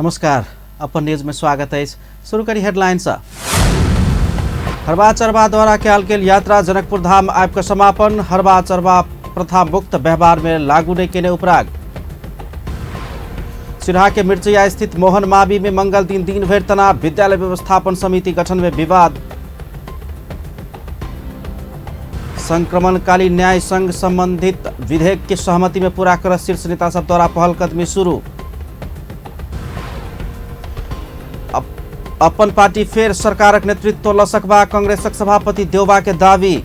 नमस्कार, अपन न्यूज में स्वागत अछि। शुरू करी हेडलाइन से। हरबा चरबा द्वारा कयल गेल यात्रा जनकपुर धाम आबि कऽ समापन। हरबा चरबा प्रथा मुक्त व्यवहार में लागू नहि केने उपराग। सिरहा के मिर्चैया स्थित मोहन मावी में मंगल दिन दिन भरि तनाव। विद्यालय व्यवस्थापन समिति गठन में विवाद। संक्रमणकालीन न्याय संघ संबंधित विधेयक के सहमति में पूरा कर शीर्ष नेता सब द्वारा पहल कदमी शुरू। अपन पार्टी फेर सरकारक नेतृत्व ल सकबा कांग्रेसक सभापति देउबा के दावी।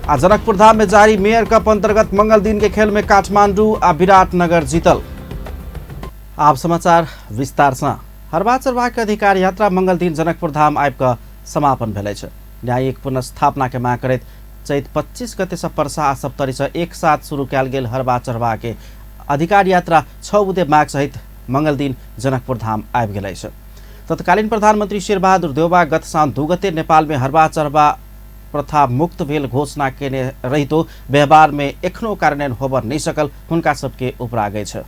आ जनकपुर धाम में जारी मेयर कप अंतर्गत मंगल दिन के खेल में काठमांडू आ विराटनगर जीतल। आब समाचार विस्तार से। हरबा चरबा के अधिकार यात्रा मंगल दिन जनकपुर धाम आबि कऽ समापन भेल अछि। न्यायिक पुनर्स्थापना के मांग करैत चैत 25 गते से परसा आ सप्तरी से एक साथ शुरू कयल गेल हरबा चरबा के अधिकार यात्रा 6 बुँदे माग सहित मंगल दिन जनकपुर धाम आबि गेल अछि। तत्कालीन प्रधानमंत्री शेरबहादुर देउबा गत साउन 2 गते नेपाल में हरबा चरबा प्रथा मुक्त भेल घोषणा केने रहितो व्यवहार में एखनो कार्यान्वयन होबऽ नहि सकल हुनका सबके उपराग अछि।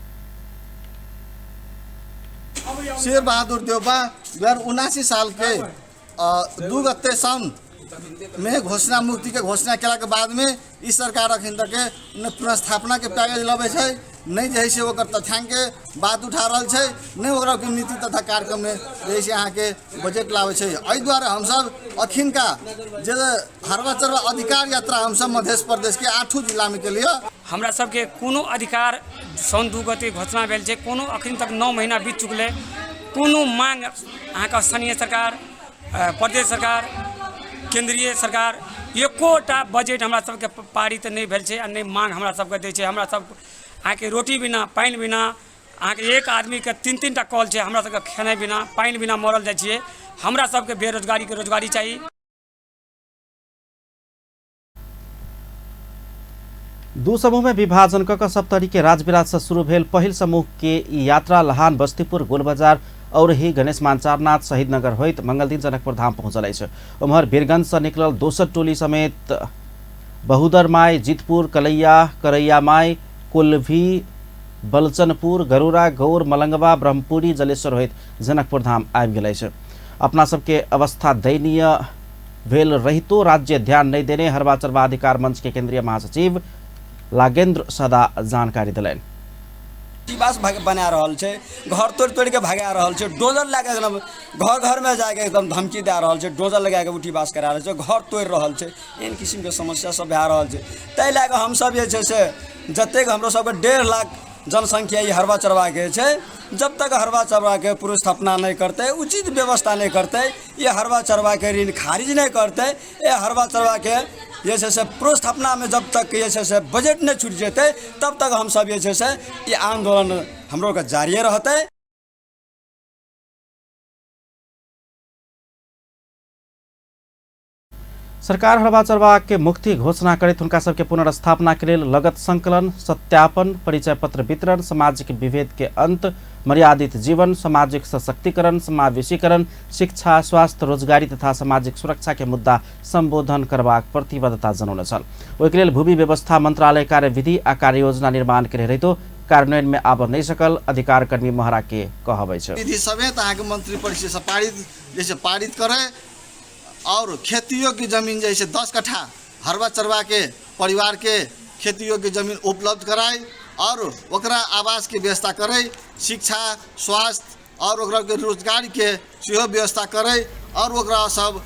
शेर बहादुर देउबा 2079 साल के 2 गते साउन में घोषणा मुक्ति के घोषणा केला के बाद में ई सरकार अखन तक के ने पुनर्स्थापना के पैकेज लबै छै, नहि जे है से ओकर तथ्यांक के बात उठा रहल छै, नहि ओकरा के नीति तथा कार्यक्रम में जे है से अहाँके बजट लाबै छै। एहि दुआरे हमसब अखिनका जे हरबा चरबा अधिकार यात्रा हमसब मध्य प्रदेश के 8 जिला में के लिए हमरा सबके कोनो अधिकार साउन 2 गते घोषणा भेल छै, कोनो अखन तक 9 महीना बीत चुकलै, कोनो मांग अहाँके स्थानीय सरकार, प्रदेश सरकार, केंद्रीय सरकार एकोटा बजट हमरा सबके पारित नहि भेल छै आ नहि मांग हमरा सबके दै छै। हमरा सब अहाँके रोटी बिना पानि बिना अहाँके एक आदमीके 3-3 टा कॉल छै, हमरा सबके खेनाइ बिना पानि बिना मरल जाइ छियै। हमरा सबके बेरोजगारीके रोजगारी चाही। दू समूह में विभाजन क कऽ सप्तरी के राजविराज से शुरू भेल पहिल समूह के ई यात्रा लहान, बस्तीपुर, गोलबाजार और ही गणेश मानचारनाथ शहीद नगर होइत मंगल दिन जनकपुर धाम पहुंचल अछि। उम्हर वीरगंज से निकलल दोसर टोली समेत बहुदर माई, जितपुर, कलैया, करैया माई, कुलभी, बलचनपुर, गरुड़ा, गौर, मलंगवा, ब्रह्मपुरी, जलेश्वर होइत जनकपुर धाम आबि गेल अछि। अपना सबके अवस्था दयनीय भेल रहितो राज्य ध्यान नहीं देने हरबा चरबा अधिकार मंच के केंद्रीय महासचिव लागेंद्र सदा जानकारी दिलनि। बास बना रहल छै, घर तोड़ि तोड़ि के भगा रहल छै, डोजर लए के एकदम घर घर में जाके एकदम धमकी दए रहल छै, डोजर लगा के उठी बास करा रहल छै, घर तोड़ि रहल छै। एहन किसिमके समस्या सब भए रहल छै। ताहि लए कऽ हमसब जे छै से जतेक हमरो सबके 1.5 लाख जनसंख्या ई हरबा चरबाके छै, जब तक हरबा चरबाके पुनर्स्थापना नहि करतै, उचित व्यवस्था नहि करतै, ई हरबा चरबाके ऋण खारिज नहि करतै, ए हरबा चरबाके जे छै से पुनर्स्थापनामे जब तक जे छै से बजट नहि छुटि जेतै तब तक हमसब जे छै से ई आन्दोलन हमरो के जारिए रहतै। सरकार हरबा चरबा के मुक्ति घोषणा करैत हुनका सबके पुनर्स्थापना के लेल लगत संकलन, सत्यापन, परिचय पत्र वितरण, सामाजिक विभेद के अंत, मर्यादित जीवन, सामाजिक सशक्तिकरण, समावेशीकरण, शिक्षा, स्वास्थ्य, रोजगारी तथा सामाजिक सुरक्षा के मुद्दा संबोधन करबाक प्रतिबद्धता जनौने छल। ओहिके लेल भूमि व्यवस्था मंत्रालय कार्यविधि आ कार्ययोजना निर्माण के रहितो कार्यान्वयन में आबऽ नहि सकल अधिकार कर्मी महरा के कहब अछि। विधि समेत अहाँके मंत्री परिषद से पारित जैसे पारित करे और खेती योग्य जमीन जैसे 10 कट्ठा हरबा चरबा के परिवार के खेती योग्य जमीन उपलब्ध कराए और ओकरा आवास के व्यवस्था करे, शिक्षा, स्वास्थ्य और ओकरा के रोजगार के सेहो व्यवस्था करे और ओकरा सब।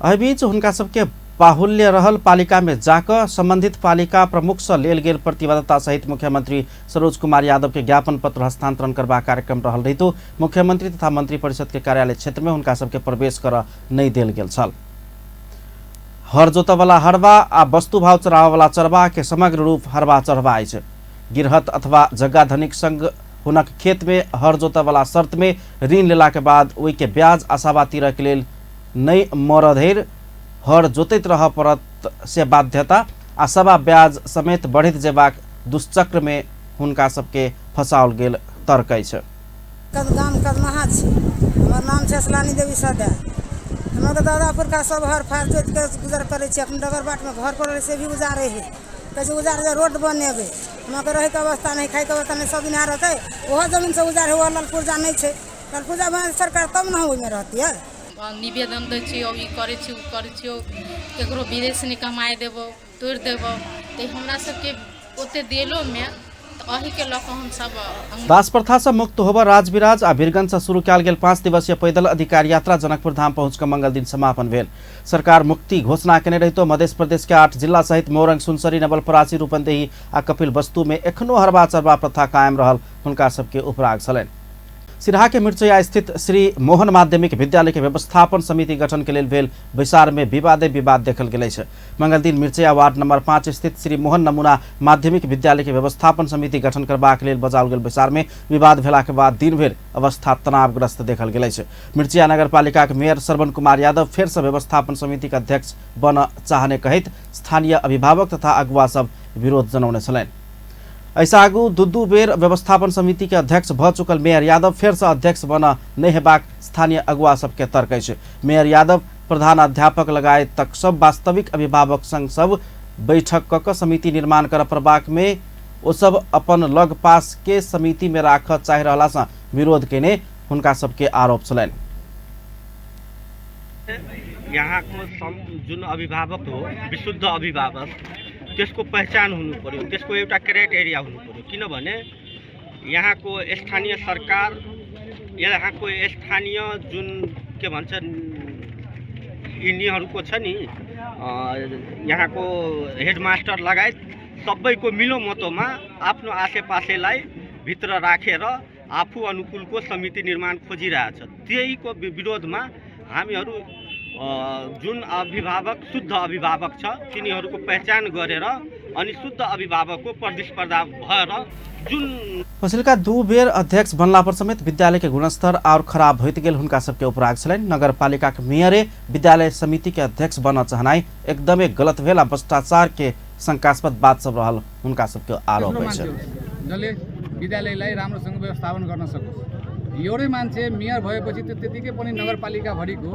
एहि बीच हुनका सबके बाहुल्य रहल पालिका में जाकऽ संबंधित पालिका प्रमुख से लेल गेल प्रतिबद्धता सहित मुख्यमंत्री सरोज कुमार यादव के ज्ञापन पत्र हस्तांतरण करबाक कार्यक्रम रहल रहितो मुख्यमंत्री तथा मंत्री परिषद के कार्यालय क्षेत्र में हुनका सबके प्रवेश करऽ नहि देल गेल छल। हर जोतऽवला हरबा आ वस्तु भाव चढ़ाबऽवला चरबा के समग्र रूप हरबा चढ़बा अछि। गिरहत अथवा जग्गा धनिक संग हुनक खेत में हर जोतऽवला शर्त में ऋण लेला के बाद ओहि के ब्याज आसाबा तीरऽ के लेल नहि मरऽ धरि हर जोतैत रहऽ पड़त से बाध्यता आ सवा ब्याज समेत बढ़ैत जेबाक दुष्चक्र में हुनका सबके फंसाओल गेल तर्क अछि। गाम कदमहा छी, हमर नाम छै असलानी देवी सदा। हमर दादा पुरखा सब हर फार जोति के गुजर करै छै, अपन डगर बाटमे घर पर रहै से भी गुजारै है। कहै छै उजार जे रोड बनेबै। हमराके रहैके अवस्था नहि, खाइके अवस्था नहि, सब इनार रहतै ओहो जमीन से उजार है, ओहो लाल पुर्जा नहि छै। लाल पुर्जा बना सरकार तब ने हम ओहिमे रहतियै। निवेदन दै छियौ, ई करै छियौ, ओ करै छियौ, ककरो विदेश नहि कमाइ देबौ, तोड़ि देबौ। तऽ हमरा सबके ओते देलोमे तऽ एहिके लऽ कऽ हमसब दास प्रथा से मुक्त होबऽ राजविराज आ वीरगंज से शुरू कयल गेल 5 दिवसीय पैदल अधिकार यात्रा जनकपुर धाम पहुँच कऽ मंगल दिन समापन भेल। सरकार मुक्ति घोषणा केने रहितो मध्य प्रदेश के 8 जिला सहित मोरंग, सुनसरी, नवलपरासी, रूपन्देही आ कपिल वस्तु में एखनो हरबा चरबा प्रथा कायम रहल हुनका सबके उपराग छलनि। सिरहा के मिर्चैया स्थित श्री मोहन माध्यमिक विद्यालय के व्यवस्थापन समिति गठन के लेल भेल बैसार में विवादे विवाद देखल गेल अछि। मंगल दिन मिर्चैया वार्ड नंबर 5 स्थित श्री मोहन नमूना माध्यमिक विद्यालय के व्यवस्थापन समिति गठन करबाक लेल बजाओल गेल बैसार में विवाद भेला के बाद दिन भरि अवस्था तनावग्रस्त देखल गेल अछि। मिर्चैया नगरपालिका के मेयर श्रवण कुमार यादव फेर से व्यवस्थापन समिति के अध्यक्ष बन चाहने कहैत स्थानीय अभिभावक तथा अगुवा सब विरोध जनौने छलनि। ऐसा आगू दू बेर व्यवस्थापन समिति के अध्यक्ष भ चुकल मेयर यादव फेर से अध्यक्ष बन नहि हेबाक स्थानीय अगुवा सबके तर्क अछि। मेयर यादव प्रधानाध्यापक लगायत तक सब वास्तविक अभिभावक संग सब बैठक क क समिति निर्माण कर पड़बाक में ओ सब अपन लग पास के समिति में राख चाहि रहला से विरोध केने हुनका सबके आरोप छलनि। यहाँको जुन अभिभावक हो, विशुद्ध अभिभावक, त्यसको पहिचान हुनु पर्यो, त्यसको एउटा क्राइटेरिया हुनु पर्यो। किनभने यहाँको स्थानीय सरकार, यहाँको स्थानीय जुन के भन्छ यिनीहरूको छ नि, यहाँको हेडमास्टर लगायत सबैको मिलोमतोमा आफ्नो आसेपासेलाई भित्र राखेर आफू अनुकूलको समिति निर्माण खोजिरहेछ। त्यहीको विरोधमा हामीहरू जुन अभिभावक शुद्ध अभिभावक छ तिनीहरूको पहिचान गरेर अनि शुद्ध अभिभावकको प्रतिस्पर्धा भएर जुन पछिल्का 2 बेर अध्यक्ष बनला पर समेत विद्यालय के गुणस्तर और खराब होइत गेल हुनका सबके उपराग छलनि। नगरपालिका के मेयरे विद्यालय समिति के अध्यक्ष बन चाहनाइ एकदमै गलत भेल आ भ्रष्टाचार के शंकास्पद बात सब रहल हुनका सबके आरोप अछि। जसले विद्यालयलाई राम्रोसँग व्यवस्थापन गर्न सकोस्। एउटै मान्छे मेयर भएपछि त्यो त्यतिकै पनि नगरपालिकाभरिको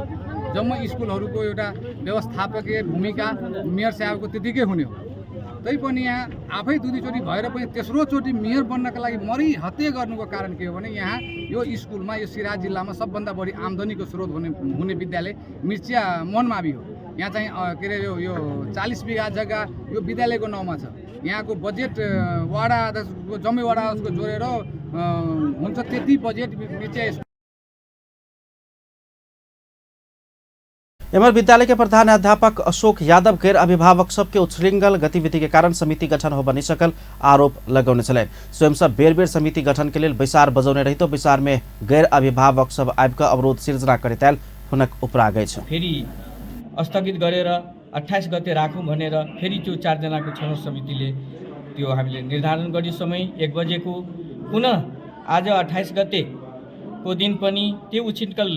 जम्मा स्कुलहरूको एउटा व्यवस्थापकीय भूमिका मेयर साहबको त्यतिकै हुने हो। तैपनि यहाँ आफै दुई दुईचोटि भएर पनि तेस्रोचोटि मेयर बन्नका लागि मरिहत्ते गर्नुको कारण के हो भने यहाँ यो स्कुलमा, यो सिराहा जिल्लामा सबभन्दा बढी आम्दानीको स्रोत हुने विद्यालय मिर्चिया मोहन मावि हो। यहाँ चाहिँ के अरे यो 40 बिघा जग्गा यो विद्यालयको नाउँमा छ। यहाँको बजेट वडा अध्यक्षको जम्मै वडा अध्यक्षको जोडेर हुन्छ त्यति बजेट मिर्चिया। एमर विद्यालय के प्रधानाध्यापक अशोक यादव गैर अभिभावक सबके उच्छृंखल गतिविधि के कारण समिति गठन हो बनी सकल आरोप लगौने छलनि। स्वयं सब बेर बेर समिति गठन के लेल बैसार बजौने रहितो बैसार में गैर अभिभावक सब आबि कऽ अवरोध सिर्जना करैत आयल हुनक उपराग अछि। फेरि स्थगित गरेर 28 गते राखौँ भनेर फेरि त्यो 4 जनाको छनौट समितिले त्यो हामीले निर्धारण गर्यो समय 1 बजेको। पुनः आज 28 गतेको दिन पनि त्यो उच्छृङ्खल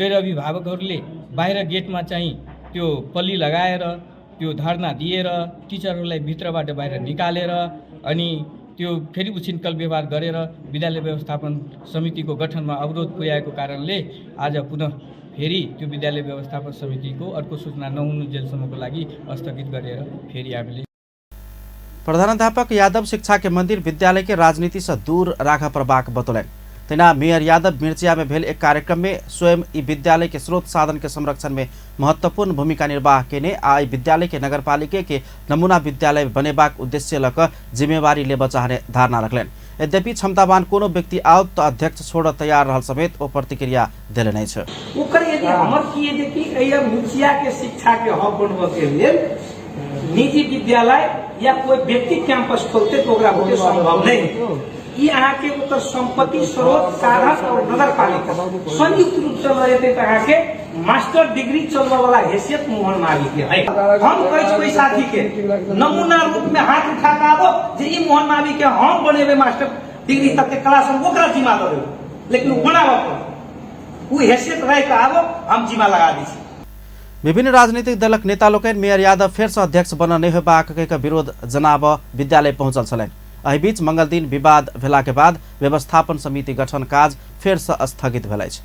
गैर अभिभावकहरूले बाहिर गेटमा चाहिँ त्यो पल्ली लगाएर त्यो धरना दिएर टिचरहरूलाई भित्रबाट बाहिर निकालेर अनि त्यो फेरि उच्छृङ्खल व्यवहार गरेर विद्यालय व्यवस्थापन समितिको गठनमा अवरोध पुर्याएको कारणले आज पुनः फेरि त्यो विद्यालय व्यवस्थापन समितिको अर्को सूचना नहुनु जेलसम्मको लागि स्थगित गरेर फेरि हामीले प्रधानाध्यापक यादव शिक्षा के मंदिर विद्यालय के राजनीति से दूर राख पड़बाक बतौलनि। तहिना मेयर यादव मिर्चिया में भेल एक कार्यक्रम में स्वयं ई विद्यालय के स्रोत साधन के संरक्षण में महत्वपूर्ण भूमिका निर्वाह केने आ ई विद्यालय के नगरपालिका के नमूना विद्यालय बनेबाक उद्देश्य लऽ कऽ जिम्मेवारी लेबऽ चाहने धारणा रखलनि। यद्यपि क्षमतावान कोनो व्यक्ति आओत तऽ अध्यक्ष छोड़ऽ तैयार रहल समेत ओ प्रतिक्रिया देलनि अछि। ओकर यदि हमर की जे कि एहि मिर्चिया के शिक्षा के हब बनबऽ के लेल निजी विद्यालय या कोई व्यक्ति कैंपस खोलते तो ओकरा बुते संभव नहीं। ई अहाँके ओकर संपत्ति स्रोत साधन और नगरपालिका संयुक्त रूप से लऽ जेतै तऽ अहाँके मास्टर डिग्री चलबऽ वाला हैसियत मोहन मावी के है। हम कहै छी कोई साथी के नमूना रूप में हाथ उठा के आबो जे ई मोहन मावी के हम बनेबै मास्टर डिग्री तक के क्लास हम ओकरा जिम्मा दऽ देबै, लेकिन ओ बनाबऽ पड़त, ओ हैसियत राखि कऽ आबो, हम जिम्मा लगा दै छी। विभिन्न राजनीतिक दलक नेता लोकनि मेयर यादव फेर से अध्यक्ष बनऽ नहि होयबाक कहि कऽ विरोध जनाबऽ विद्यालय पहुँचल छलनि। एहि बीच मंगल दिन विवाद भेला के बाद व्यवस्थापन समिति गठन काज फेर से स्थगित भेल अछि।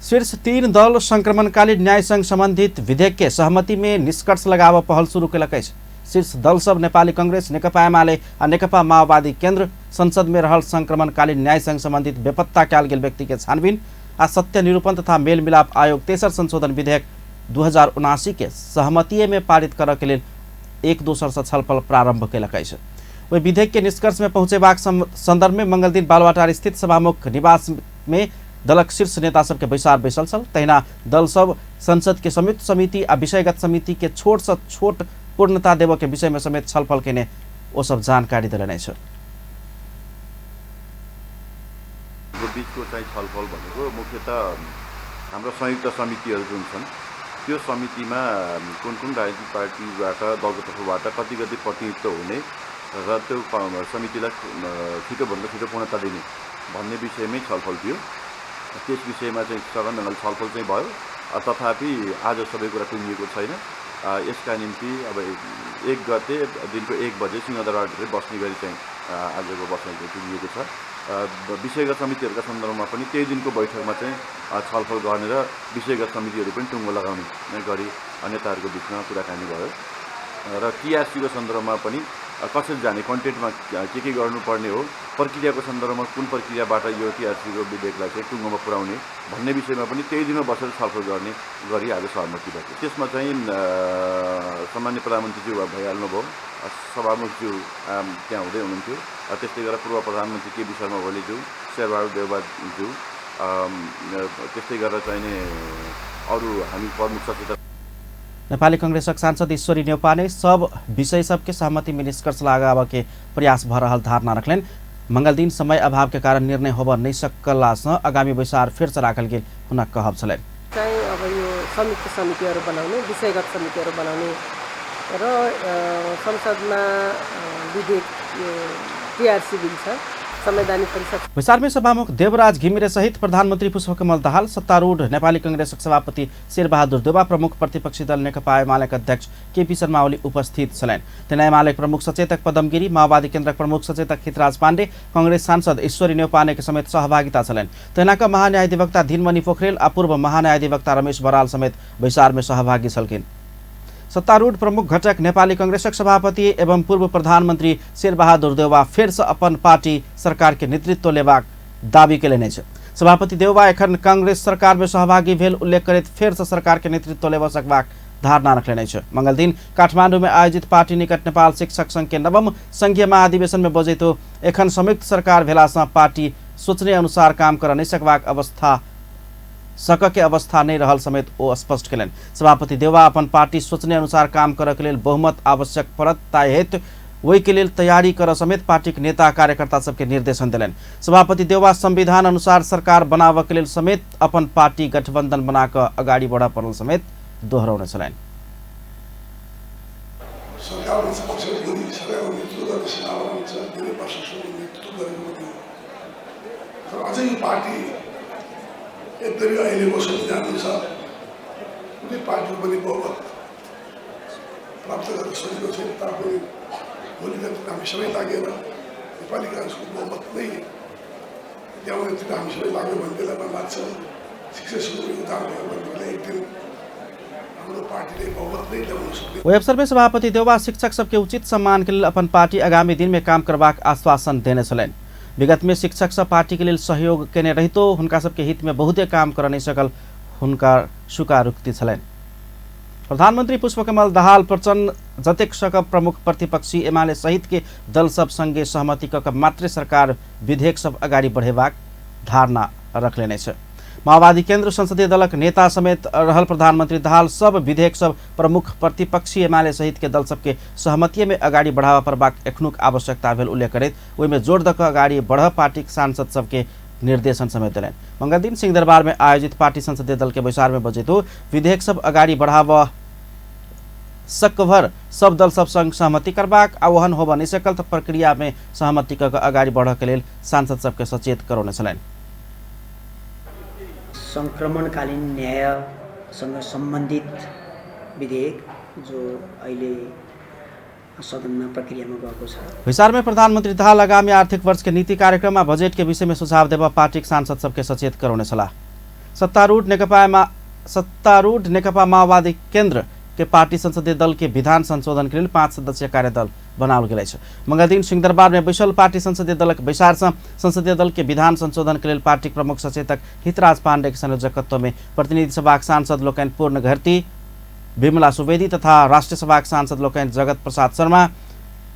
शीर्ष 3 दल संक्रमणकालीन न्याय संग संबंधित विधेयक के सहमति में निष्कर्ष लगाबऽ पहल शुरू केलक अछि। शीर्ष दल सब नेपाली कांग्रेस, नेकपा एमाले आ नेकपा माओवादी केन्द्र संसद में रहल संक्रमणकालीन न्याय संग संबंधित बेपत्ता कयल गेल व्यक्ति के छानबीन आ सत्य निरूपण तथा मेलमिलाप आयोग तेसर संशोधन विधेयक 2079 के सहमतिये में पारित करऽ के लेल एक दोसर से छलफल प्रारंभ केलक अछि। ओहि विधेयक के निष्कर्ष में पहुँचेबाक संदर्भ में मंगलदिन बालुवाटार स्थित सभामुख निवास में दलक शीर्ष नेता सबके बैसार बैसल छल। तहिना दल सब संसद के संयुक्त समिति आ विषयगत समिति के छोट से छोट पूर्णता देबऽ के विषय में समेत छलफल केने ओ सब जानकारी देलनि अछि। बीचको चाहिँ छलफल भनेको मुख्यतः हाम्रो संयुक्त समितिहरू जुन छन् त्यो समितिमा कुन कुन राजनीतिक पार्टीबाट दलको तर्फबाट कति कति प्रतिनिधित्व हुने र त्यो समितिलाई छिटोभन्दा छिटो पूर्णता दिने भन्ने विषयमै छलफल थियो। त्यस विषयमा चाहिँ सघन ढङ्गले छलफल चाहिँ भयो, तथापि आज सबै कुरा टुङ्गिएको छैन। यसका निम्ति अब 1 गते दिनको 1 बजे सिंहदरबारभित्रै बस्ने गरी चाहिँ आजको बसाइ चाहिँ टुङ्गिएको छ। विषयगत समितिहरूका सन्दर्भमा पनि त्यही दिनको बैठकमा चाहिँ छलफल गर्ने र विषयगत समितिहरू पनि टुङ्गो लगाउने गरी नेताहरूको बिचमा कुराकानी भयो र टिआरसीको सन्दर्भमा पनि कसरी जाने, कन्टेन्टमा के गर्नुपर्ने हो, प्रक्रियाको सन्दर्भमा कुन प्रक्रियाबाट यो टिआरसीको विधेयकलाई चाहिँ टुङ्गोमा पुर्याउने भन्ने विषयमा पनि त्यही दिनमा बसेर छलफल गर्ने गरी आज सहमति भएको। त्यसमा चाहिँ सामान्य प्रधानमन्त्रीज्यू भइहाल्नुभयो, सभामुखज्यू त्यहाँ हुँदै हुनुहुन्थ्यो, त्यस्तै गरेर पूर्व प्रधानमन्त्री केपी शर्मा ओलीज्यू, शेरबहादुर देउवाज्यू, त्यस्तै गरेर चाहिँ अरू हामी प्रमुख सचेतक। नेपाली कांग्रेसक सांसद ईश्वरी न्यौपाने सब विषय सबके सहमति में निष्कर्ष लगाव के प्रयास भ रहल धारणा रखलनि। मंगलदिन समय अभाव के कारण निर्णय होब नहीं सकला से आगामी बैसार फेर से राखल गेल हुनक कहब छलनि। चाहिँ अब यो संयुक्त समितिहरू बनाउने, विषयगत समितिहरू बनाउने र संसदमा विधेयक यो टिआरसी बिल छ संवैधानिक परिषद। बैसार में सभामुख देवराज घिमिरे सहित प्रधानमन्त्री पुष्पकमल दाहाल, सत्तारूढ़ नेपाली कांग्रेसक सभापति शेरबहादुर देउवा, प्रमुख प्रतिपक्षी दल नेकपा एमालेक अध्यक्ष केपी शर्मा ओली उपस्थित छलनि। तेना एमालेक प्रमुख सचेतक पदम गिरी, माओवादी केन्द्रक प्रमुख सचेतक हितराज पाण्डे, कांग्रेस सांसद ईश्वरी न्यौपाने के समेत सहभागिता छलनि। तेनाक महान्यायाधिवक्ता धीनमणि पोखरेल आ पूर्व महान्यायाधिवक्ता रमेश बराल समेत बैसार में सहभागी छलखिन। सत्तारूढ़ प्रमुख घटक नेपाली कांग्रेसक सभापति एवं पूर्व प्रधानमन्त्री शेरबहादुर देउवा फेर से अपन पार्टी सरकार के नेतृत्व लेबाक दावी केलनि अछि। सभापति देउवा एखन कांग्रेस सरकार में सहभागी भेल उल्लेख करैत फेर से सरकार के नेतृत्व लेबऽ सकबाक धारणा रखलनि अछि। मंगलदिन काठमाडौँ में आयोजित पार्टी निकट नेपाल शिक्षक संघ के नवम संघीय महाधिवेशन में बजैत एखन संयुक्त सरकार भेला से पार्टी सोचने अनुसार काम कर नहीं सकबाक अवस्था सक के अवस्था नहीं रहल समेत ओ स्पष्ट केलनि। सभापति देउवा अपन पार्टी सोचने अनुसार काम करऽ के लेल बहुमत आवश्यक पड़त, ताहि हेतु ओहि के लेल तैयारी करऽ समेत पार्टीक नेता कार्यकर्ता सबके निर्देशन देलनि। सभापति देउवा संविधान अनुसार सरकार बनाबऽ के लेल समेत अपन पार्टी गठबंधन बना कऽ अगाडि बढ़ऽ पड़ल समेत दोहरौने छलनि। यद्यपि अहिलेको संविधान अनुसार कुनै पार्टीको पनि बहुमत प्राप्त गर्न सजिलो छैन, तापनि भोलिका दिन हामी सबै लागेर नेपाली काङ्ग्रेसको बहुमत नै ल्याउनेतिर हामी सबै लाग्यो भने बेलामा लाग्छ शिक्षा समितिको उद्धार भयो भनेदेखिलाई एक दिन हाम्रो पार्टीले बहुमत नै ल्याउन सक्ने। ओहि अवसर में सभापति देउवा शिक्षक सबके उचित सम्मान के लेल अपन पार्टी आगामी दिन में काम करबाक आश्वासन देने छलनि। विगत में शिक्षक सब पार्टी के लेल सहयोग केने रहितो हुनका सबके हित में बहुते काम कर नहीं सकल हुनका स्वीकारोक्ति छलनि। प्रधानमन्त्री पुष्पकमल दाहाल प्रचण्ड जतेक सकब प्रमुख प्रतिपक्षी एमाले सहित के दल सब संगे सहमति क क मात्रै सरकार विधेयक सब अगाडि बढ़ेबाक धारणा रखलेने छ। माओवादी केन्द्र संसदीय दलक नेता समेत रहल प्रधानमन्त्री दाहाल सब विधेयक सब प्रमुख प्रतिपक्षी एमाले सहित के दल सबके सहमति में अगाडि बढ़ावा पड़बाक एखनुक आवश्यकता भेल उल्लेख करैत ओहिमे जोड़ दऽ कऽ अगाडि बढ़ पार्टीक सांसद सबके निर्देशन समेत देलनि। मंगलदिन सिंहदरबार में आयोजित पार्टी संसदीय दल के बैसार में बजैत विधेयक सब अगाडि बढ़ावा सकभर सब दल सब संग सहमति करबाक आ ओहन होबऽ नहि सकल तऽ प्रक्रिया में सहमति कऽ कऽ अगाडि बढ़ऽ के लेल सांसद सबके सचेत करौने छलनि। संक्रमणकालीन न्यायसँग सम्बन्धित विधेयक जो अहिले सदनमा प्रक्रियामा गएको छ। बैसार में प्रधानमन्त्री दाहाल आगामी आर्थिक वर्ष के नीति कार्यक्रम आ बजेट के विषय में सुझाव देबऽ पार्टीक सांसद सबके सचेत करौने छलाह। सत्तारूढ़ नेकपा माओवादी केन्द्र के पार्टी संसदीय दल के विधान संशोधन के लेल 5 सदस्यीय कार्यदल बनाओल गेल अछि। मंगलदिन सिंहदरबार में बैसल पार्टी संसदीय दलक बैसार सँ संसदीय दल के विधान संशोधन के लेल पार्टी प्रमुख सचेतक हितराज पांडे के संयोजकत्व में प्रतिनिधि सभाक सांसद लोकनि पूर्ण घरती, विमला सुवेदी तथा राष्ट्रीय सभाक सांसद लोकनि जगत प्रसाद शर्मा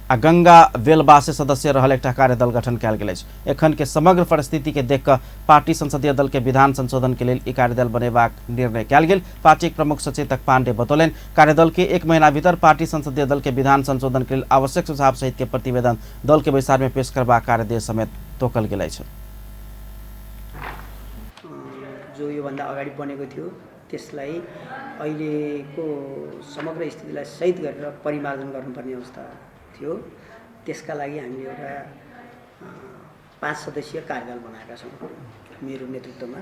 आ गंगा बेलबासे सदस्य रहल एकटा कार्यदल गठन कयल गेल अछि। एखन के समग्र परिस्थिति के देख कऽ पार्टी संसदीय दल के विधान संशोधन के लेल ई कार्यदल बनेबाक निर्णय कयल गेल। पार्टीक प्रमुख सचेतक पांडे बतौलनि, कार्यदल के 1 महीना भीतर पार्टी संसदीय दल के विधान संशोधन के लेल आवश्यक सुझाव सहित के प्रतिवेदन दल के बैसार में पेश करबाक कार्यदेश समेत तोकल गेल अछि। जो योभन्दा अगाडि बनेको थियो त्यसलाई अहिलेको समग्र स्थितिलाई सहित गरेर परिमार्जन गर्नुपर्ने अवस्था थियो। त्यसका लागि हामीले एउटा 5 सदस्यीय कार्यदल बनाएका छौँ मेरो नेतृत्वमा।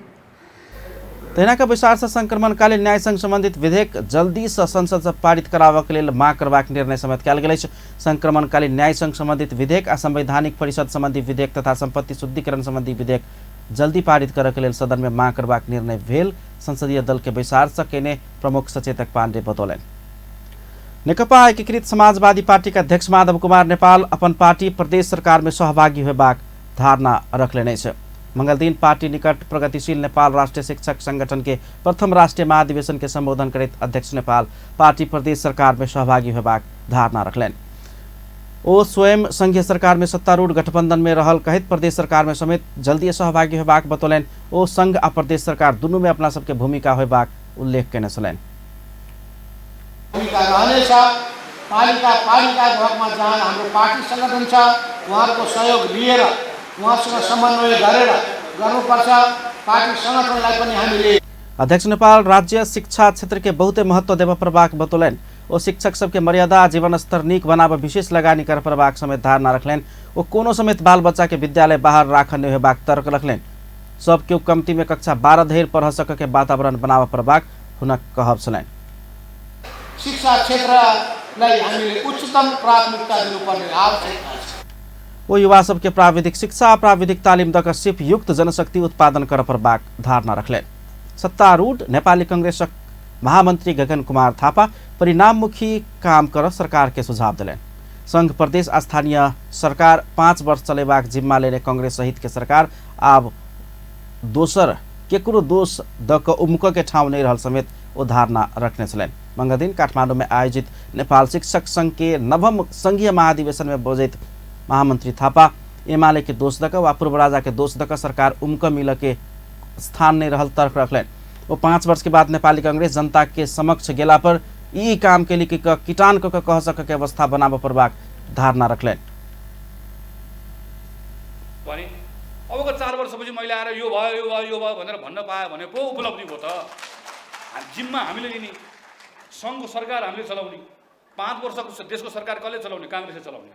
तहिनाका बैसार से संक्रमणकालीन न्यायसँग सम्बन्धित विधेयक जल्दी से संसद से पारित कराबक लेल माग करबाक निर्णय समेत कयल गेल अछि। संक्रमणकालीन न्यायसँग सम्बन्धित विधेयक आ संवैधानिक परिषद सम्बन्धी विधेयक तथा सम्पत्ति शुद्धिकरण सम्बन्धी विधेयक जल्दी पारित करक लेल सदन में माग करबाक निर्णय भेल संसदीय दल के बैसार से केने प्रमुख सचेतक पांडे बतौलनि। नेकपा एकीकृत समाजवादी पार्टी के अध्यक्ष माधव कुमार नेपाल अपन पार्टी प्रदेश सरकार में सहभागी होबाक धारणा रखलेने अछि। मंगलदिन पार्टी निकट प्रगतिशील नेपाल राष्ट्रिय शिक्षक संगठन के प्रथम राष्ट्रीय महाधिवेशन के संबोधन करैत अध्यक्ष नेपाल पार्टी प्रदेश सरकार में सहभागी होबाक धारणा रखलनि। ओ स्वयं संघीय सरकार में सत्तारूढ़ गठबंधन में रहल कहैत प्रदेश सरकार में समेत जल्दी सहभागी होबाक बतौलनि। ओ संघ आ प्रदेश सरकार दुनू में अपना सबके भूमिका होबाक उल्लेख केने छलनि। भूमिका रहनेछ। पालिका पालिकाको हकमा जहाँ हाम्रो पार्टी संगठन छ उहाँहरूको सहयोग लिएर उहाँसँग समन्वय गरेर गर्नुपर्छ। पार्टी संगठनलाई पनि हामीले अध्यक्ष नेपाल राज्य शिक्षा क्षेत्र के बहुते महत्व देबऽ पड़बाक बतौलनि। ओ शिक्षक सबके मर्यादा जीवन स्तर नीक बनाबऽ विशेष लगानी कर पड़बाक समेत धारणा रखलनि। ओ कोनो समेत बाल बच्चा के विद्यालय बाहर राखऽ नहि होयबाक तर्क रखलनि। सब केओ कमती में कक्षा 12 धरि पढ़ सकऽ के वातावरण बनाबऽ पड़बाक हुनक कहब छलनि। शिक्षा क्षेत्रलाई हामीले उच्चतम प्राथमिकता दिनुपर्ने आवश्यकता छ। ओ युवा सबके प्राविधिक शिक्षा प्राविधिक तालिम दऽ कऽ सिप युक्त जनशक्ति उत्पादन कर पड़बाक धारणा रखलनि। सत्तारूढ़ नेपाली कांग्रेसक महामंत्री गगन कुमार थापा परिणाममुखी काम कर सरकार के सुझाव दिलनि। संघ प्रदेश स्थानीय सरकार 5 वर्ष चलेबाक जिम्मा लेने कांग्रेस सहित के सरकार आब दोसर केकरो दोष दऽ कऽ उमुक के ठाउँ नहि रहल समेत ओ धारणा रखने छलनि। मंगलदिन काठमाडौँ में आयोजित नेपाल शिक्षक संघ के 9म संघीय महाधिवेशन में बजैत महामंत्री थापा एमाले के दोष दऽ कऽ वा पूर्व राजा के दोष दऽ कऽ सरकार उमक मिल के स्थान नहीं रहल तर्क रखलनि। ओ 5 वर्ष के बाद नेपाली कांग्रेस जनता के समक्ष गेला पर ई काम के लिए किटान कऽ कह सक के अवस्था बनाबऽ पड़बाक धारणा रखलनि। भने अबको 4 वर्षपछि मैले आएर यो भयो यो भयो यो भयो भनेर भन्न पायो भने पो उपलब्धि भयो त। जिम्मा हामीले लिने, सङ्घको सरकार हामीले चलाउने, 5 वर्षको देशको सरकार कसले चलाउने? काङ्ग्रेसले चलाउने।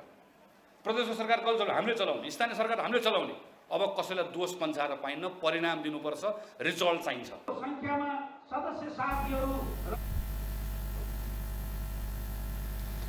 प्रदेशको सरकार कसले चलाउने? हामीले चलाउने। स्थानीय सरकार हामीले चलाउने। अब कसैलाई दोष पन्छाएर पाइन्न, परिणाम दिनुपर्छ, रिजल्ट चाहिन्छ।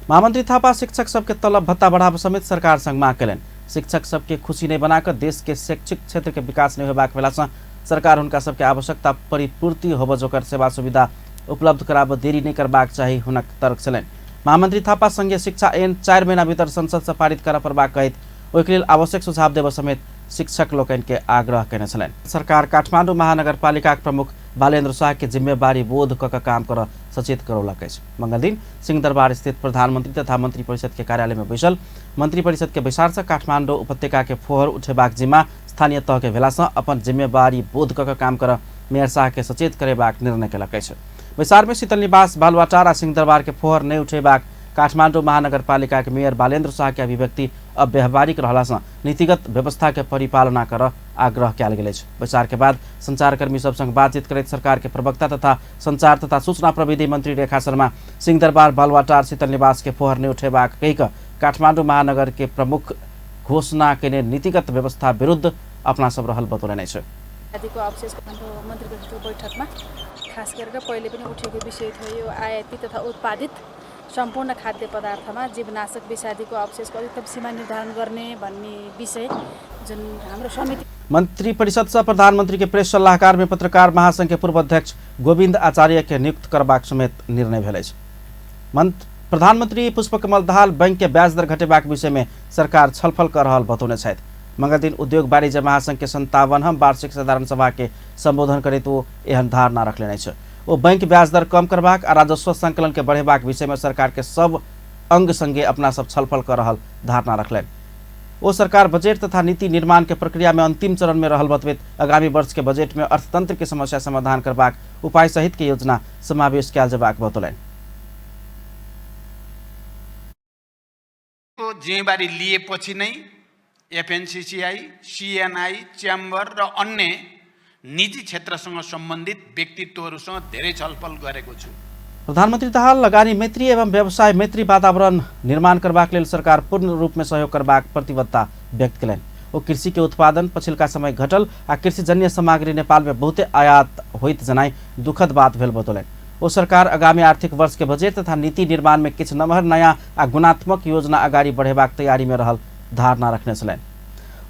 महामंत्री थापा शिक्षक सबके तलब भत्ता बढ़ाव समेत सरकार संग माग कयलनि। शिक्षक सबके खुशी नहीं बनाकर देश के शैक्षिक क्षेत्र के विकास नहीं होबाक बेला सँ सरकार हुनका सबके आवश्यकता परिपूर्ति होब जोकर सेवा सुविधा उपलब्ध कराब देरी नहीं करबाक चाही हुनक तर्क छलनि। महामंत्री थापा संघीय शिक्षा ऐन 4 महीना भीतर संसद से पारित करऽ पड़बाक कहैत ओहिके लेल आवश्यक सुझाव देबऽ समेत शिक्षक लोकनि के आग्रह कयने छलनि। सरकार काठमाडौँ महानगरपालिकाक प्रमुख बालेन्द्र शाह के जिम्मेवारी बोध कऽ काम करऽ सचेत करौलक अछि। मंगलदिन सिंहदरबार स्थित प्रधानमंत्री तथा मंत्री परिषद के कार्यालय में बैसल मंत्री परिषद के बैसार से काठमाडौँ उपत्यका के फोहर उठेबाक जिम्मा स्थानीय तह के भेला से अपन जिम्मेवारी बोध कऽ काम करऽ मेयर शाह के सचेत करेबाक निर्णय कयलक अछि। बैसार में शीतल निवास बालुवाटार आ सिंहदरबार के फोहर नहि उठेबाक काठमाडौँ महानगरपालिका के मेयर बालेन्द्र शाह के अभिव्यक्ति अव्यवहारिक रहला सँ नीतिगत व्यवस्था के परिपालना कर आग्रह कयल गेल अछि। बैसार के बाद संचारकर्मी सब संग बातचीत करैत सरकार के प्रवक्ता तथा संचार तथा सूचना प्रविधि मंत्री रेखा शर्मा सिंहदरबार बालुवाटार शीतल निवास के फोहर नहि उठेबाक कहि कऽ काठमाडौँ महानगर के प्रमुख घोषणा केने नीतिगत व्यवस्था विरुद्ध अपना सब रहल बतौलनि अछि। बैठकमा खास गरेर पहिले पनि उठेको विषय थियो यो आयातित तथा उत्पादित सम्पूर्ण खाद्य पदार्थमा जीवनाशक विषादीको अवशेषको अधिकतम सीमा निर्धारण गर्ने भन्ने विषय जुन हाम्रो समिति मंत्री परिषद से प्रधानमंत्री के प्रेस सलाहकार में पत्रकार महासंघ के पूर्व अध्यक्ष गोविंद आचार्य के नियुक्त करबाक समेत निर्णय भेल अछि। प्रधानमन्त्री पुष्पकमल दाहाल बैंक के ब्याज दर घटेबाक विषय में सरकार छलफल कर रहल बतौने छथि। मंगलदिन उद्योग वाणिज्य महासंघ के 57वां वार्षिक साधारण सभा के संबोधन करैत ओ एहन धारणा रखलेने अछि। ओ बैंक ब्याज दर कम करबाक आ राजस्व संकलन के बढ़ेबाक विषय में सरकार के सब अंग संगे अपना सब छलफल कर रहल धारणा रखलनि। ओ सरकार बजट तथा नीति निर्माण के प्रक्रिया में अंतिम चरण में रहल बतबैत आगामी वर्ष के बजट में अर्थतंत्र के समस्या समाधान करबाक उपाय सहित के योजना समावेश कयल जेबाक बतौलनि। जिम्मेवारी लिएपछि नै एफएनसीसीआई, सीएनआई, च्याम्बर र अन्य निजी क्षेत्रसँग सम्बन्धित व्यक्तित्वहरूसँग धेरै छलफल गरेको छु। प्रधानमन्त्री दाहाल लगानी मैत्री एवं व्यवसाय मैत्री वातावरण निर्माण करबाक लेल सरकार पूर्ण रूप में सहयोग करबाक प्रतिबद्धता व्यक्त कयलनि। ओ कृषि के उत्पादन पछिलका समय घटल आ कृषिजन्य सामग्री नेपाल में बहुते आयात होइत जनाई दुखद बात भेल बतौलनि। ओ सरकार आगामी आर्थिक वर्ष के बजट तथा नीति निर्माण में किछु नमहर नयाँ आ गुणात्मक योजना अगाडि बढ़ेबाक तैयारी में रहल धारणा रखने छलनि।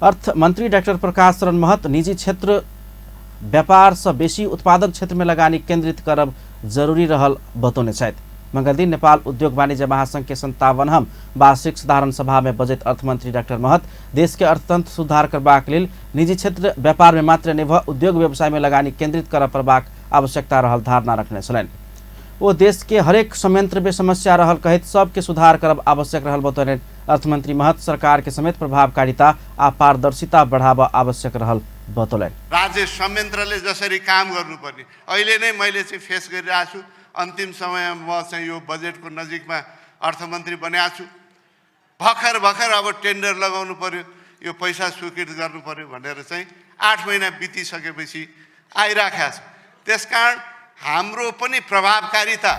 अर्थमन्त्री डाक्टर प्रकाश शरण महत निजी क्षेत्र व्यापार से बेसी उत्पादन क्षेत्र में लगानी केंद्रित करब जरूरी रहल बतौने छथि। मंगलदिन नेपाल उद्योग वाणिज्य महासंघ के 57वां वार्षिक साधारण सभा में बजट अर्थमंत्री डाक्टर महत देश के अर्थतंत्र सुधार करबाक लेल निजी क्षेत्र व्यापार में मात्र नहि भ उद्योग व्यवसाय में लगानी केंद्रित करऽ पड़बाक आवश्यकता रहल धारणा रखने छलनि। ओ देश के हरेक संयंत्र में समस्या रहल कहैत सबके सुधार करब आवश्यक रहल बतौलनि। अर्थमंत्री महत सरकार के समेत प्रभावकारिता आ पारदर्शिता बढ़ाब आवश्यक रहल बतौलनि। राज्य संयन्त्रले जसरी काम गर्नुपर्ने अहिले नै मैले चाहिँ फेस गरिरहेको छु। अन्तिम समयमा म चाहिँ यो बजेटको नजिकमा अर्थमन्त्री बनेको छु। भर्खर भर्खर अब टेन्डर लगाउनु पर्यो, यो पैसा स्वीकृत गर्नु पर्यो भनेर चाहिँ 8 महिना बितिसकेपछि आइराखेको छ। त्यसकारण हाम्रो पनि प्रभावकारिता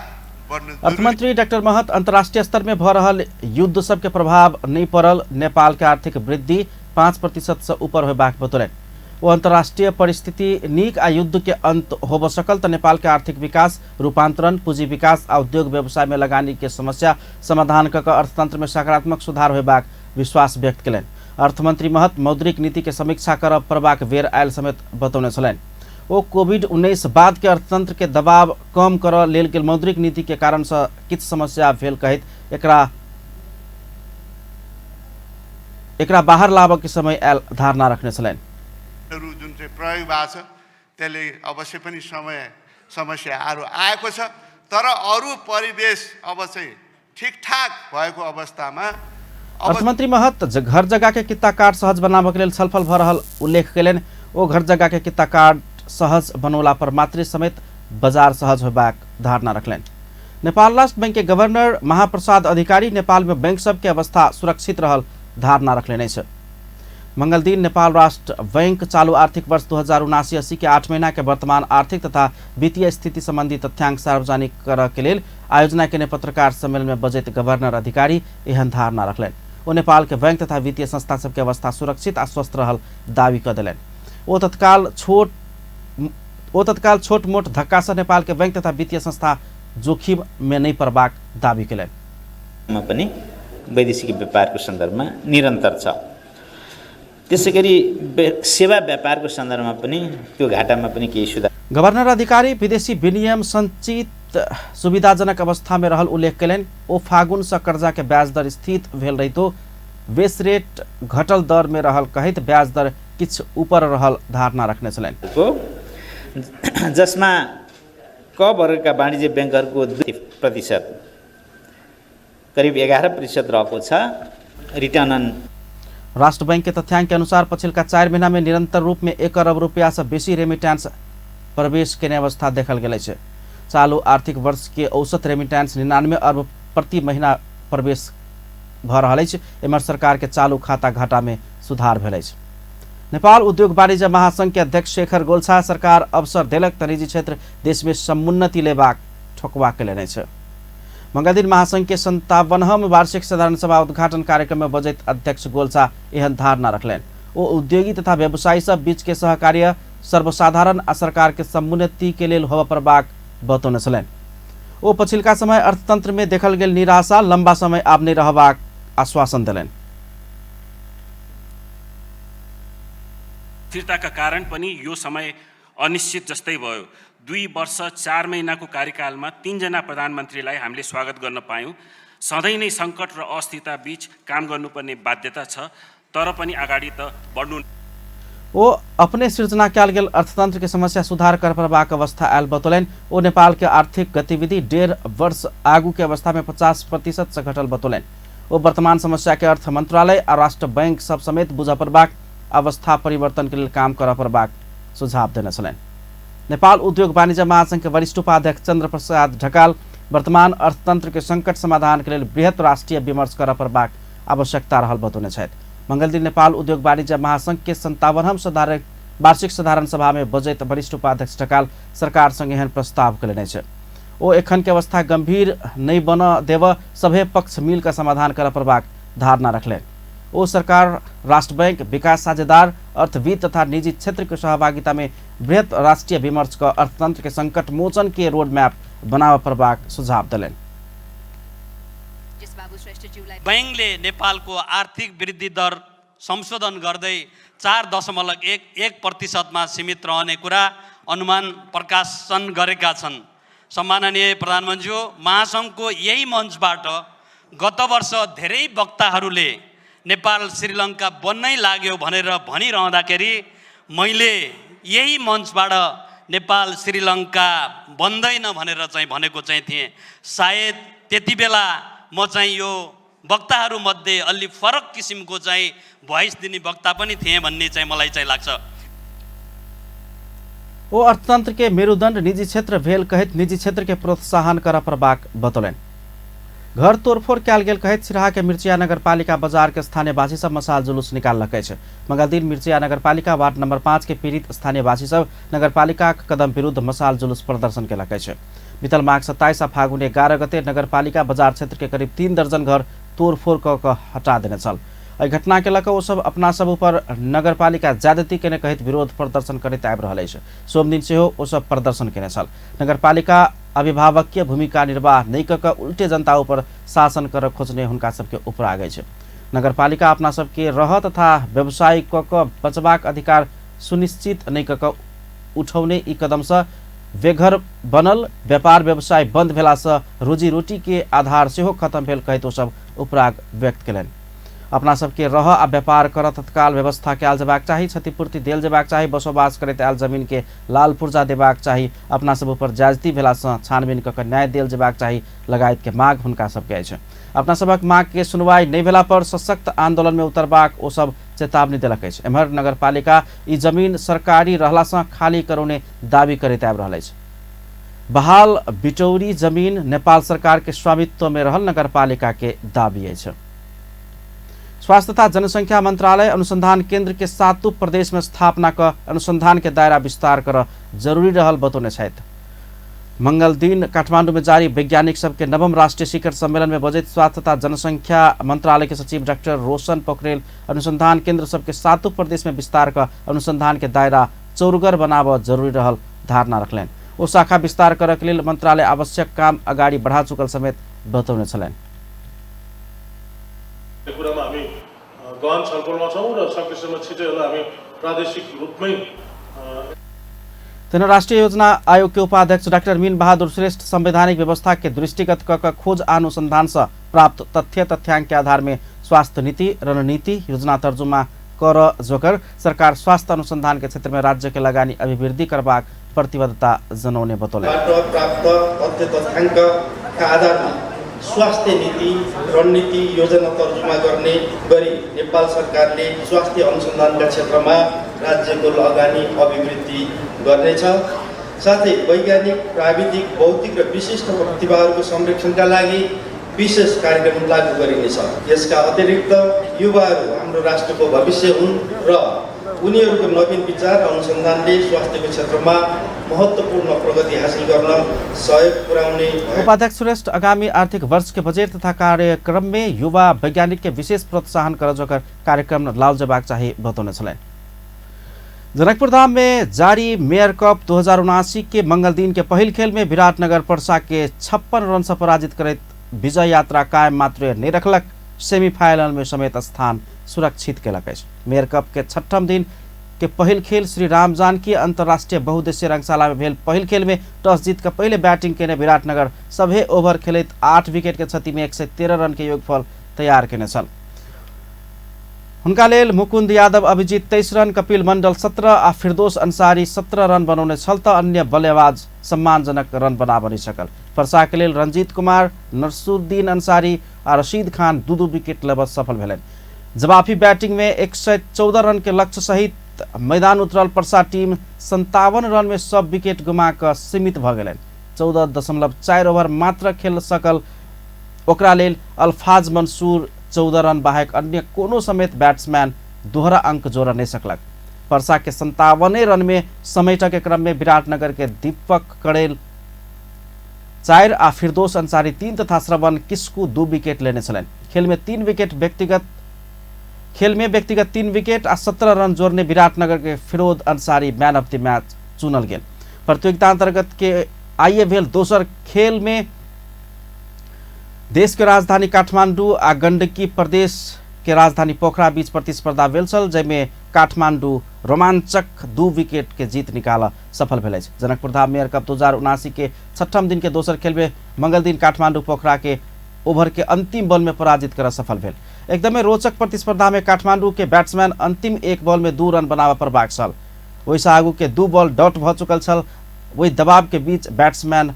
बढ्नु। अर्थमन्त्री डाक्टर महत अन्तर्राष्ट्रिय स्तर में भ रहल युद्ध सबके प्रभाव नहीं पड़ल नेपाल के आर्थिक वृद्धि 5% से ऊपर होबाक बतौलनि। वो अंतर्राष्ट्रीय परिस्थिति नीक आ युद्ध के अंत होब सकल त नेपाल के आर्थिक विकास, रूपांतरण, पूंजी विकास आ उद्योग व्यवसाय में लगानी के समस्या समाधान क अर्थतंत्र में सकारात्मक सुधार होबाक विश्वास व्यक्त कयलनि। अर्थमंत्री महत मौद्रिक नीति के समीक्षा करब पड़बाक बेर आयल समेत बतौने छलनि। ओ कोविड-19 बाद के अर्थतंत्र के दबाव कम करऽ लेल गेल मौद्रिक नीति के कारण से किछु समस्या भेल कहैत एकरा बाहर लाबऽ के समय आयल धारणा रखने छलनि। जुन चाहिँ प्रयोग भएको छ त्यसले अवश्य पनि समस्याहरू आएको छ, तर अरू परिवेश अब चाहिँ ठिकठाक भएको अवस्थामा अर्थमन्त्री महत घर जग्गा के किता कार्ड सहज बनाबऽ के लेल छलफल भऽ रहल उल्लेख कयलनि। ओ घर जग्गा के किता कार्ड सहज बनौला पर मातृ समेत बजार सहज होबाक धारणा रखलनि। नेपाल राष्ट्र बैंक के गवर्नर महाप्रसाद अधिकारी नेपाल में बैंक सबके अवस्था सुरक्षित रहल धारणा रखलनि अछि। मंगलदिन नेपाल राष्ट्र बैंक चालू आर्थिक वर्ष 2079-80 के 8 महीना के वर्तमान आर्थिक तथा वित्तीय स्थिति संबंधी तथ्यांक सार्वजनिक करऽ के लेल आयोजना केने पत्रकार सम्मेलन में बजैत गवर्नर अधिकारी एहन धारणा रखलनि। ओ नेपाल के बैंक तथा वित्तीय संस्था सबके अवस्था सुरक्षित आ स्वस्थ रहल दावी कऽ देलनि। ओ तत्काल छोट मोट धक्का से नेपाल के बैंक तथा वित्तीय संस्था जोखिम में नहीं पड़बाक दावी कयलनि। पनि वैदेशिक व्यापारको सन्दर्भमा निरन्तर छ। त्यसैगरी सेवा व्यापारको सन्दर्भमा पनि त्यो घाटामा पनि केही सुधार। गवर्नर अधिकारी विदेशी विनिमय संचित सुविधाजनक अवस्था में रहल उल्लेख कयलनि। ओ फागुन से कर्जा के ब्याज दर स्थित भेल रहितो बेस रेट घटल दर में रहल कहैत ब्याज दर किछु ऊपर रहल धारणा रखने छलनि। जसमा क वर्गका वाणिज्य ब्याङ्कहरूको 2% करिब 11% रहेको छ रिटर्न अन। राष्ट्र बैंक के तथ्यांक के अनुसार पछिलका 4 महीना में निरंतर रूप में 1 अरब रुपया से बेसी रेमिटेंस प्रवेश केने अवस्था देखल गेल अछि। चालू आर्थिक वर्ष के औसत रेमिटेंस 99 अरब प्रति महीना प्रवेश भ रहल अछि। एम्हर सरकार के चालू खाता घाटा में सुधार भेल अछि। नेपाल उद्योग वाणिज्य महासंघ के अध्यक्ष शेखर गोल्छा सरकार अवसर देलक त निजी क्षेत्र देश में समुन्नति लेबाक ठोकवा कयलनि अछि। मंगलदिन महासंघ के 57वां वार्षिक साधारण सभा उद्घाटन कार्यक्रम में बजैत अध्यक्ष गोल्छा एहन धारणा रखलनि। ओ उद्योगी तथा व्यवसायी सब बीच के सहकार्य सर्वसाधारण आ सरकार के समुन्नति के लेल होबय पड़बाक बतौने छलनि। ओ पछिलका समय अर्थतंत्र में देखल गेल निराशा लंबा समय आब नहि रहबाक आश्वासन देलनि। स्थिरताका कारण पनि यो समय अनिश्चित जस्तै भयो। 2 वर्ष 4 महिनाको कार्यकालमा 3 जना प्रधानमन्त्रीलाई हामीले स्वागत गर्न पायौँ। सधैँ नै सङ्कट र अस्थिरता बीच काम गर्नुपर्ने बाध्यता छ, तर पनि अगाडि त बढ्नु। ओ अपने सृजना कयल गेल अर्थतंत्र के समस्या सुधार कर पड़बाक अवस्था आयल बतौलनि। ओ नेपाल के आर्थिक गतिविधि 1.5 वर्ष आगू के अवस्था में 50% से घटल बतौलनि। ओ वर्तमान समस्या के अर्थ मंत्रालय आ राष्ट्र बैंक सब समेत बुझ पड़बाक अवस्था परिवर्तन के लेल काम कर पड़बाक सुझाव देने छलनि। नेपाल उद्योग वाणिज्य महासंघ के वरिष्ठ उपाध्यक्ष चंद्र प्रसाद ढकाल वर्तमान अर्थतंत्र के संकट समाधान के लेल बृहत राष्ट्रीय विमर्श कर पड़बाक आवश्यकता रहल बतौने छथि। मंगलदिन नेपाल उद्योग वाणिज्य महासंघ के 57वां वार्षिक साधारण सभा में बजैत वरिष्ठ उपाध्यक्ष ढकाल सरकार संग एहन प्रस्ताव कयलनि अछि। ओ एखन के अवस्था गंभीर नहीं बन देव सभे पक्ष मिल कर समाधान कर पड़बाक धारणा रखलनि। ओ सरकार, राष्ट्र बैंक, विकास साझेदार, अर्थविद तथा निजी क्षेत्र के सहभागिता में बृहत राष्ट्रीय विमर्श क अर्थतंत्र के संकट मोचन के रोड मैप बनाव पड़बाक सुझाव देलनि। बैंकले नेपालको आर्थिक वृद्धि दर संशोधन गर्दै 4.11% मा सीमित रहने कुरा अनुमान प्रकाशन गरेका छन्। सम्माननीय प्रधानमन्त्रीज्यू, महासङ्घको यही मञ्चबाट गत वर्ष धेरै वक्ताहरूले नेपाल श्रीलङ्का बन्नै लाग्यो भनेर भनिरहँदाखेरि मैले यही मञ्चबाट नेपाल श्रीलङ्का बन्दैन भनेर चाहिँ भनेको चाहिँ थिएँ। सायद त्यति बेला म चाहिँ यो वक्ताहरूमध्ये अलि फरक किसिमको चाहिँ भोइस दिने वक्ता पनि थिएँ भन्ने चाहिँ मलाई चाहिँ लाग्छ। ओ अर्थतंत्र के मेरुदंड निजी क्षेत्र भेल कहैत निजी क्षेत्र के प्रोत्साहन कर पड़बाक बतौलनि। घर तोड़फोड़ कयल गेल कहैत सिराहा के मिर्चिया नगरपालिका बाजार के स्थानीयवासी सब मसाल जुलूस निकाललक अछि। मंगलदिन मिर्चिया नगरपालिका वार्ड नंबर 5 के पीड़ित स्थानीयवासी सब नगरपालिका कदम विरुद्ध मसाल जुलूस प्रदर्शन केलक अछि। बीतल माघ 27 आ फागुन 11 गते नगरपालिका बाजार क्षेत्र के करीब 3 दर्जन घर तोड़फोड़ कऽ हटा देने छल। एहि घटना के लऽ कऽ ओ सब अपना सब ऊपर नगरपालिका ज्यादती केने कहैत विरोध प्रदर्शन करैत आबि रहल अछि। सोमदिन सेहो ओ सब प्रदर्शन केने छल। नगरपालिका अभिभावकीय भूमिका निर्वाह नहि कऽ कऽ उल्टे जनता ऊपर शासन कर खोजने हुनका सबके उपराग अछि। नगरपालिका अपना सबके रह तथा व्यवसाय कऽ कऽ बचबाक अधिकार सुनिश्चित नहि कऽ कऽ उठौने ई कदमसँ बेघर बनल व्यापार व्यवसाय बंद भेलासँ रोजी रोटी के आधार सेहो खत्म भेल कहैत ओ सब उपराग व्यक्त केलनि। अपना सबके रह आ व्यापार कर तत्काल व्यवस्था कयल जेबाक चाही, क्षतिपूर्ति देल जेबाक चाही, बसोबास करैत आयल जमीन के लाल पुर्जा देबाक चाही, अपना सब ऊपर ज्यादती भेलासँ छानबीन कऽ न्याय देल जेबाक चाही लगायत के माग हुनका सबके अछि। अपना सबक माग के सुनवाई नहि भेला पर सशक्त आंदोलन में उतरबाक ओ सब चेतावनी देलक अछि। एम्हर नगरपालिका ई जमीन सरकारी रहलासँ खाली करौने दावी करैत आबि रहल अछि। बहाल बिटौरी जमीन नेपाल सरकार के स्वामित्व में रहल नगरपालिका के दावी अछि। स्वास्थ्य तथा जनसंख्या मंत्रालय अनुसंधान केंद्र के 7 प्रदेश में स्थापना क अनुसंधान के दायरा विस्तार कर जरूरी रहल बतौने छथि। मंगल दिन काठमांडू में जारी वैज्ञानिक सबके 9वां राष्ट्रीय शिखर सम्मेलन में बजैत स्वास्थ्य तथा जनसंख्या मंत्रालय के सचिव डॉक्टर रोशन पोखरेल अनुसंधान केंद्र सबके 7 प्रदेश में विस्तार क अनुसंधान के दायरा चौरगर बनाव जरूरी रहल धारणा रखलनि। ओ शाखा विस्तार करक लेल मंत्रालय आवश्यक काम अगाडि बढ़ा चुकल समेत बतौने छलनि। कुरामा हामी गहन छलफलमा छौँ र सकेसम्म छिटै होला हामी प्रादेशिक रूपमै। तेना राष्ट्रीय योजना आयोग के उपाध्यक्ष डॉक्टर मीन बहादुर श्रेष्ठ संवैधानिक व्यवस्था के दृष्टिगत क खोज अनुसंधान से प्राप्त तथ्य तथ्यांक के आधार में स्वास्थ्य नीति, रणनीति, योजना तर्जुमा कर जोकर सरकार स्वास्थ्य अनुसंधान के क्षेत्र में राज्य के लगानी अभिवृद्धि करबाक प्रतिबद्धता जनौने बतौलनि। प्राप्त तथ्य तथ्यांक का आधारमा स्वास्थ्य नीति, रणनीति, योजना तर्जुमा गर्ने गरी नेपाल सरकारले स्वास्थ्य अनुसन्धानका क्षेत्रमा राज्यको लगानी अभिवृद्धि गर्नेछ। साथै वैज्ञानिक, प्राविधिक, बौद्धिक र विशिष्ट प्रतिभाहरूको संरक्षणका लागि विशेष कार्यक्रम लागू गरिनेछ। यसका अतिरिक्त युवाहरू हाम्रो राष्ट्रको भविष्य हुन् र उनीहरूको नवीन विचार र अनुसन्धानले स्वास्थ्यको क्षेत्रमा महत्त्वपूर्ण प्रगति हासिल गर्न सहयोग पुर्याउने। उपाध्यक्ष श्रेष्ठ आगामी आर्थिक वर्ष के बजट तथा कार्यक्रम में युवा वैज्ञानिक के विशेष प्रोत्साहन कर जोकर कार्यक्रम लाल जेबाक चाही बतौने छलनि। जनकपुरधाम में जारी मेयर कप 2079 के मंगल दिन के पहिल खेल में विराटनगर पर्सा के 56 रन से पराजित करैत विजय यात्रा कायम मात्र नहीं रखलक, सेमीफाइनल में समेत स्थान सुरक्षित केलक अछि। मेयर कप के छठम दिन के पहिल खेल श्री राम जानकी अंतर्राष्ट्रीय बहुउद्देशीय रंगशाला में भेल पहिल खेल में टॉस जीत के पहले बैटिंग केने विराटनगर सभे ओवर खेलैत 8 विकेट के क्षति में 113 रन के योगफल तैयार केने छल। हुनका लेल मुकुंद यादव अभिजीत 23 रन, कपिल मंडल 17 आ फिरदोस अंसारी 17 रन बनौने छल त अन्य बल्लेबाज सम्मानजनक रन बनाब नहि सकल। पर्सा के लेल रंजीत कुमार, नसरुद्दीन अंसारी आ रशीद खान 2-2 विकेट लेबऽ सफल भेलनि। जवाफी बैटिंग में 114 रन के लक्ष्य सहित मैदान उतरल पर्सा टीम 57 रन में सब विकेट गुमा कऽ सीमित भऽ गेलनि। 14.4 ओवर मात्र खेल सकल ओकरा लेल अल्फाज मंसूर 14 रन बाहेक अन्य कोनो समेत बैट्समैन दोहरा अंक जोड़ नहीं सकलक। पर्सा के 57 रन में समेट के क्रम में विराटनगर के दीपक कड़ेल 4 आ फिरदोस अंसारी 3 तथा श्रवण किस्कू 2 विकेट लेने छलनि। खेल में व्यक्तिगत 3 विकेट आ 17 रन जोड़ने विराटनगर के Firoz Ansari man of the match चुनल गेल। प्रतियोगिता अंतर्गत के आइए भेल दोसर खेल में देश के राजधानी काठमांडू आ गंडकी प्रदेश के राजधानी पोखरा बीच प्रतिस्पर्धा भेल छल, जाहिमे काठमांडू रोमांचक 2 विकेट के जीत निकाल सफल भेल अछि। जनकपुरधाम मेयर कप 2079 के छठम दिन के दोसर खेल में मंगल दिन काठमांडू पोखरा के ओवर के अंतिम बॉल में पराजित कर सफल भेल। एकदमै रोचक प्रतिस्पर्धा में काठमांडू के बैट्समैन अंतिम 1 बॉल में 2 रन बनाबऽ पड़बाक छल। ओहिसँ आगू के 2 बॉल डॉट भऽ चुकल छल। ओहि दबाव के बीच बैट्समैन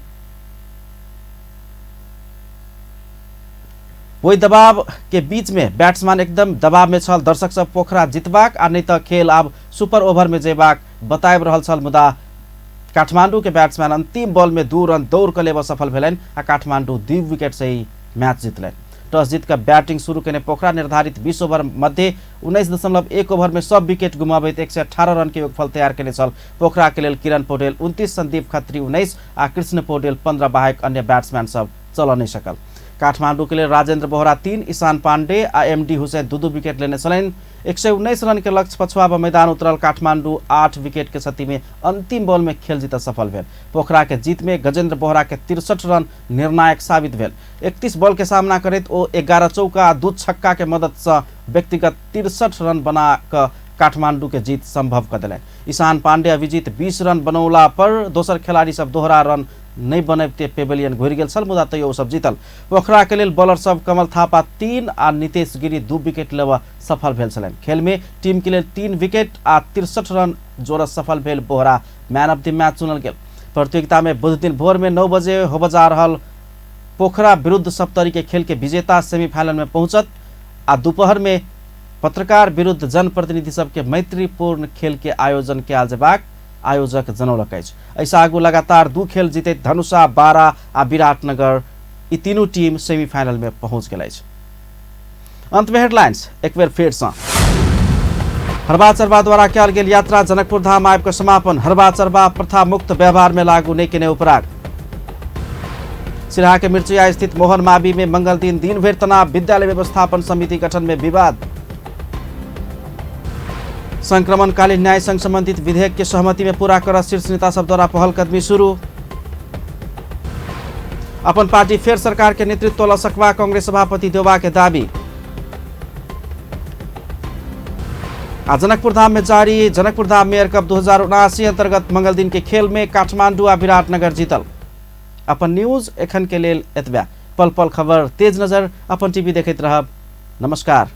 ओहि दबाव के बीच में बैट्समैन एकदम दबाव में छल। दर्शक सब पोखरा जितबाक आ नहीं तऽ खेल आब सुपर ओवर में जेबाक बताबि रहल छल, मुदा काठमांडू के बैट्समैन अंतिम बॉल में 2 रन दौड़ कऽ लेबऽ सफल भेलनि आ काठमांडू 2 विकेट से ही मैच जितलनि। टॉस जीत कऽ बैटिंग शुरू केने पोखरा निर्धारित 20 ओवर मध्य 19.1 ओवर में सब विकेट गुमाबैत 118 रन के योगफल तैयार केने छल। पोखरा के लेल किरण पौडेल 29, संदीप खत्री 19 आ कृष्ण पौडेल 15 बाहेक अन्य बैट्समैन सब चल नहीं सकल। काठमांडू के लिए राजेंद्र बोहरा 3, ईशान पांडे आ एमडी हुसैन 2-2 विकेट लेने छलनि। 119 रन के लक्ष्य पछुआबऽ मैदान उतरल काठमांडू 8 विकेट के क्षति में अंतिम बॉल में खेल जीत सफल भेल। पोखरा के जीत में गजेंद्र बोहरा के 63 रन निर्णायक साबित भेल। 31 बॉल के सामना करैत ओ 11 चौका आ 2 छक्का के मदद से व्यक्तिगत 63 रन बना कऽ काठमांडू के जीत संभव कऽ देलनि। ईशान पांडे अभिजीत 20 रन बनौला पर दोसर खिलाड़ी सब दोहरा रन नहीं बनबिते पेवेलियन घुरि गेल छल, मुदा तैयो सब जीतल। पोखरा के लेल बॉलर सब कमल थापा 3 आ नितेश गिरी 2 विकेट लेबऽ सफल भेल छलनि। खेल में टीम के लेल 3 विकेट आ 63 रन जोड़ऽ सफल भेल Bohra man of the match चुनल गेल। प्रतियोगिता में बुध दिन भोर में 9 बजे होबऽ जा रहल पोखरा विरुद्ध सप्तरी के खेल के विजेता सेमीफाइनल में पहुंचत आ दोपहर में पत्रकार विरुद्ध जनप्रतिनिधि सबके मैत्रीपूर्ण खेल के आयोजन कयल जेबाक आयोजक जनौलक अछि। एहिसँ आगू लगातार 2 खेल जीतैत धनुषा, बारा आ विराटनगर ई तीनू टीम सेमीफाइनल में पहुंच गेल अछि। अंत में हेडलाइंस एक बेर फेर सँ। हरबा चरबा द्वारा कयल गेल यात्रा जनकपुर धाम आबि कऽ समापन। हरबा चरबा प्रथा मुक्त व्यवहार में लागू नहि केने उपराग। सिराहा के मिर्चिया स्थित मोहन माबी में मंगल दिन दिन भरि तनाव, विद्यालय व्यवस्थापन समिति गठन में विवाद। संक्रमणकालीन न्याय संघ संबंधित विधेयक के सहमति में पूरा कर शीर्ष नेता सब द्वारा पहल कदमी शुरू। अपन पार्टी फेर सरकार के नेतृत्व ल सकबा कांग्रेस सभापति देउबा के दावी। आ जनकपुर धाम में जारी जनकपुर धाम मेयर कप 2079 अंतर्गत मंगल दिन के खेल में काठमांडू आ विराटनगर जीतल। अपन न्यूज एखन के लेल एतबे। पल पल खबर तेज नजर अपन टीवी देखैत रहब। नमस्कार।